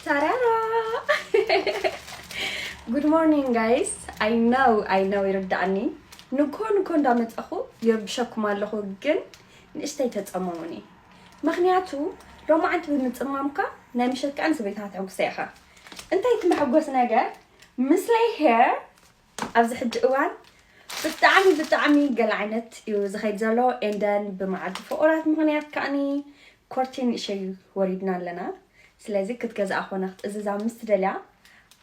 ታራራ! Good morning, guys. I know, I know፣ ይርዳእኒ። ንግሆ ንግሆ እንዳመጻኹ ይርብሸኩም ኣለኹ፣ ግን ንእሽተይ ተጸመሙኒ። ምኽንያቱ ሎማዓንቲ ብምጽማምካ ናይ ምሸት ከኣ ንሰበይትኻ ተሐጉሰ ኢኻ። እንታይ እቲ መሐጎስ ነገር? ምስለይ ሄር ኣብዚ ሕጂ እዋን ብጣዕሚ ብጣዕሚ ገለ ዓይነት እዩ ዝኸይድ ዘሎ። ኤንደን ብመዓልቲ ፍቑራት ምኽንያት ከኣኒ ኮርቲን ንእሸይ ወሪድና ኣለና። ስለዚ ክትገዝኣ ኮነ ክትእዝዛ ምስ ትደልያ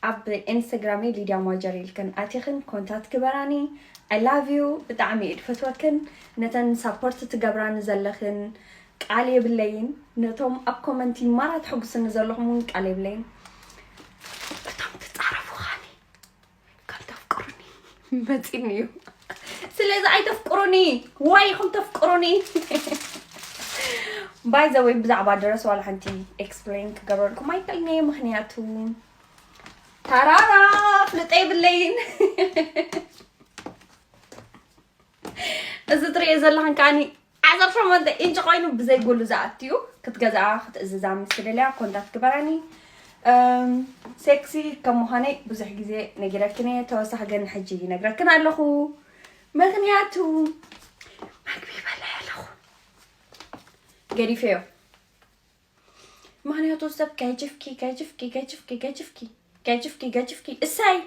ኣብ ኢንስታግራመይ ሊድያ ሟጀር ኢልክን ኣቲኽን ኮንታክት ግበራኒ። I love you፣ ብጣዕሚ እየ ድፈትወክን። ነተን ሳፖርት ትገብራኒ ዘለኽን ቃል የብለይን። ነቶም ኣብ ኮመንቲ ማራ ተሐጉስኒ ዘለኹም እውን ቃል የብለይን። እቶም ትጻረፉኻኒ ከም ተፍቅሩኒ መጺኒ እዩ። ስለዚ ኣይተፍቅሩኒ ወይ ኢኹም ተፍቅሩኒ። By the way፣ ብዛዕባ ድረስ ዋላ ሓንቲ ኤክስፕሌን ክገብረልኩም ኣይክእልን እየ፣ ምኽንያቱ ታራራ ፍልጠ የብለይን። እዚ ትርእዮ ዘለኽን ከኣኒ ዓሰርተ ሸሞንተ ኢንች ኮይኑ ብዘይ ጎሉ ዝኣትዩ። ክትገዝኣ ክትእዝዛ ምስ ትደልያ ኮንታክት ግበራኒ። እም፣ ሴክሲ ከም ምዃነይ ብዙሕ ግዜ ነጊረክን እየ፣ ተወሳኺ ግን ሕጂ ይነግረክን ኣለኹ። ምኽንያቱ መግቢ ይበልዕ ኣለኹ፣ ገዲፈዮ። ምኽንያቱ ሰብ ጋይጅፍኪ ጋይጅፍኪ ጋይጅፍኪ ጋይጅፍኪ ጋይጅፍኪ ጋይጅፍኪ እሳይ